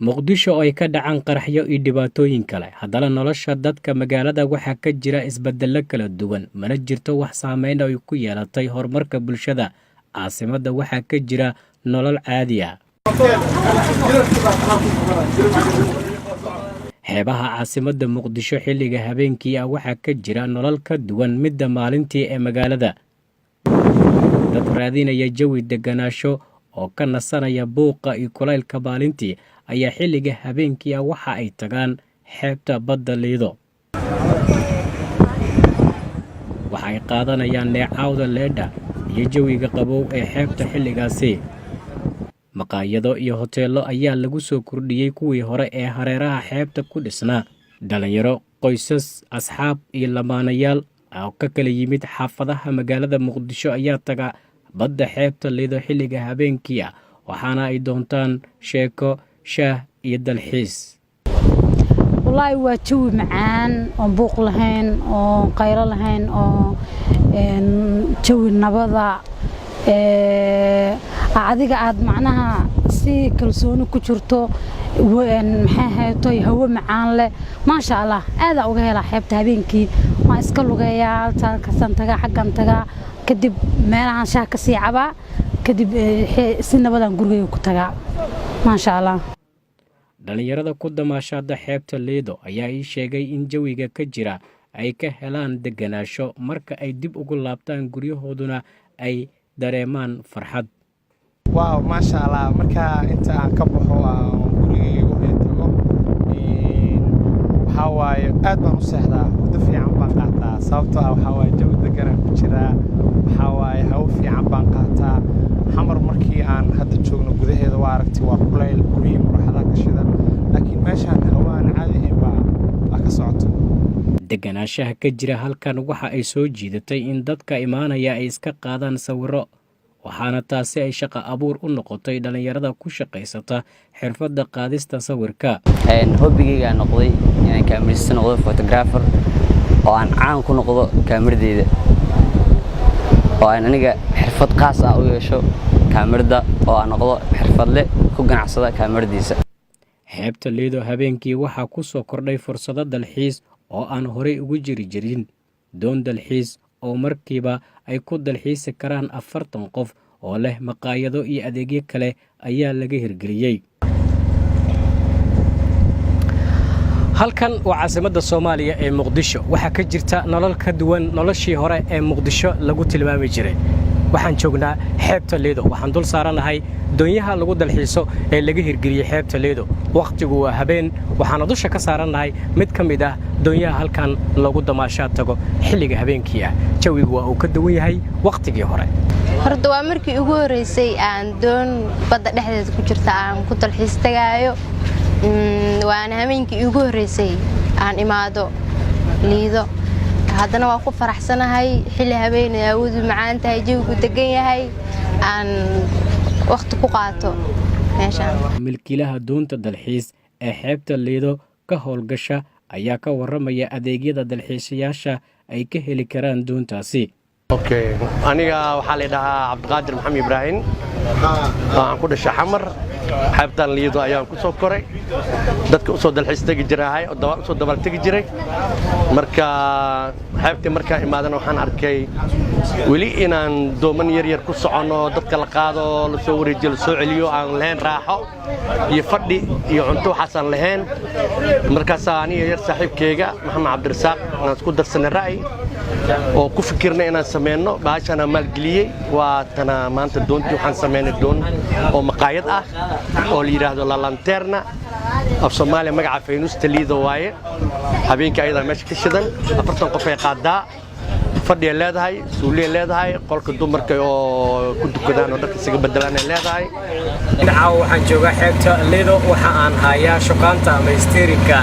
Muqdisho oo ay ka dhacaan qaraxyo iyo dhibaatooyin kale, haddana nolosha dadka magaalada waxaa ka jira isbeddello kala duwan. Mana jirto wax saameyn ay ku yeelatay horumarka bulshada. Caasimadda waxaa ka jira nolol caadi ah. Xeebaha caasimadda Muqdisho xilliga habeenkii ah waxaa ka jira nolol ka duwan midda maalintii ee magaalada. Dad raadinaya jawi degganaasho oo ka nasanaya buuqa iyo kulaylka maalintii ayaa xilliga habeenkii ah waxa ay tagaan xeebta badda Liido. Waxa ay qaadanayaan neecawda leedha iyo jawiga qabow ee xeebta xilligaasi. Maqaayado iyo hoteello ayaa lagu soo kordhiyey kuwii hore ee hareeraha xeebta ku dhisnaa. Dhalinyaro, qoysas, asxaab iyo lamaanayaal oo ka kala yimid xaafadaha magaalada Muqdisho ayaa taga badda xeebta Liido xilliga habeenkii ah, waxaana ay doontaan sheeko, shaah iyo dalxiis. Wallaahi waa jawi macaan oon buuq lahayn, oon qaylo lahayn, oo jawi nabada, adiga aad macnaha si kalsooni ku jirto, maxay haytoy, hawo macaan leh. Maasha Allah, aadaa uga helaa xeebta habeenkii. Waan iska lugeeyaa, halkaasaan tagaa, xaggan tagaa, kadib meelahaan shaah ka sii cabaa, kadib si nabadaan gurigayga ku tagaa. Maasha Allah. Dhalinyarada ku damaashaada xeebta Liido ayaa ii sheegay in jawiga ka jira ay ka helaan degganaasho, marka ay dib ugu laabtaan guryahooduna ay dareemaan farxad. Waaw, maasha Allah. Marka inta aan ka baxo aan gurigayga u tago, waxaa waaye aad baan u seexdaa, hurdo fiican baan qaataa, sababtoo ah waxaa waaye jawi deganaan ku jiraa, waxaa waaye hawo fiican baan qaataa. Xamar markii aan hadda joogno gudaheeda, waa aragti, waa kulayl, guryihii muraxadaha ka shidan, laakiin meeshaan hawo aan caadi ahayn baa ka socoto. Deganaanshaha ka jira halkan waxa ay soo jiidatay in dadka imaanaya ay iska qaadaan sawirro, waxaana taasi ay shaqo abuur u noqotay dhallinyarada ku shaqaysata xirfadda qaadista sawirka. Hobbigaygaa noqday inaan kaamirista noqdo, photographer, oo aan caan ku noqdo kaamiradeyda, oo aan aniga xirfad qaas ah u yeesho kaamirada, oo aan noqdo xirfadle ku ganacsada kaamiradiisa. Xeebta Liido habeenkii waxaa ku soo kordhay fursado dalxiis oo aan horey ugu jiri jirin. Doon dalxiis oo markiiba ay ku dalxiisi karaan 40 qof oo leh maqaayado iyo adeegyo kale ayaa laga hirgeliyey. Halkan waa caasimadda Soomaaliya ee Muqdisho. Waxaa ka jirta nolol ka duwan noloshii hore ee Muqdisho lagu tilmaami jiray. Waxaan joognaa xeebta Liido. Waxaan dul saaranahay doonyaha lagu dalxiiso ee laga hirgeliyey xeebta Liido. Wakhtigu waa habeen, waxaana dusha ka saarannahay mid ka mid ah doonyaha halkan lagu damaashaad tago xilliga habeenkii ah. Jawigu waa uu ka duwan yahay wakhtigii hore. Horta waa markii ugu horreysay aan doon badda dhexdeeda ku jirta aan ku dalxiis tagaayo, waana habeenkii ugu horreysay aan imaado Liido. Haddana waa ku faraxsanahay xilli habeen aawadu macaan tahay, jawigu degan yahay, aan wakhti ku qaato meeshaan. Milkiilaha doonta dalxiis ee xeebta Liido ka howlgasha ayaa ka warramaya adeegyada dalxiisayaasha ay ka heli karaan doontaasi. Okay, aniga waxaa la dhahaa Cabdiqaadir Maxamed Ibraahim. Waxaan ku dhashay Xamar, xeebtan Liido ayaan ku soo koray, dadka usoo dalxiis tegi jirahay oo usoo dabaal tegi jiray. Marka xeebtii markaan imaadana, waxaan arkay weli inaan dooman yar yar ku soconno, dadka la qaado, la soo wareejiyo, la soo celiyo, aan lahayn raaxo iyo fadhi iyo cunto, waxaasaan lahayn. Markaasaa aniga yar saaxiibkayga Maxamed Cabdirasaaq aan isku darsanay ra'yi oo ku fikirnay inaan sameyno baashanaa maalgeliyey. Waa tana maanta doontii. Waxaan sameynay doon oo maqaayad ah oo la yidhaahdo La Lanterna, af Soomaaliya magaca Faynuusta Liido waaye. Habeenkii ayadaa meesha ka shidan, 40 qof ay qaadaa, fadhiyay leedahay, suuliyay leedahay, qolka dumarka oo ku dukadaan oo dharka isaga bedelaan ay leedahay. Caawa waxaan joogaa xeebta Lido. Waxa aan hayaa shukaanta ama steering-ka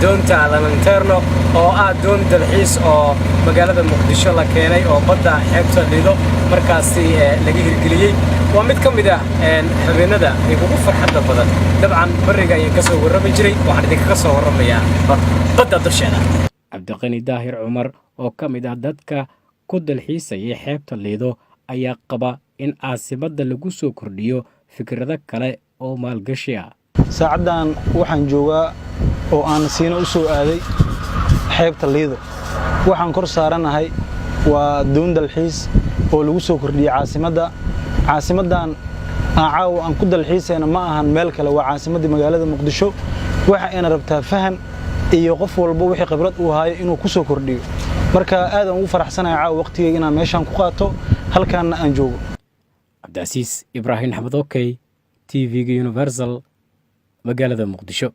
doonta La Lanterna, oo ah doon dalxiis oo magaalada Muqdisho la keenay oo badda xeebta Lido markaasi laga hirgeliyey. Waa mid ka mid ah habeenada ugu farxadda badan. Dabcan bariga ayaan ka soo warrami jiray, waxaan idinkaga soo warramayaa badda dusheeda. Cabdiqani Daahir Cumar oo ka mid ah dadka ku dalxiisayay xeebta Liido ayaa qaba in caasimadda lagu soo kordhiyo fikrado kale oo maalgashi ah. Saacaddan waxaan joogaa oo aan siina u soo aaday xeebta Liido. Waxaan kor saaranahay waa doon dalxiis oo lagu soo kordhiyey caasimadda. Caasimaddan aan caawa aan ku dalxiisayna ma ahan meel kale, waa caasimaddii magaalada Muqdisho. Waxa ayna rabtaa fahan iyo qof walba wixii khibrad uu haayo inuu ku soo kordhiyo. Marka aad aan ugu faraxsanahay caawa waqtigayga inaan meeshaan ku qaato, halkaanna aan joogo. Cabdicasiis Ibraahim Axmed, okey, TV-ga Universal, magaalada Muqdisho.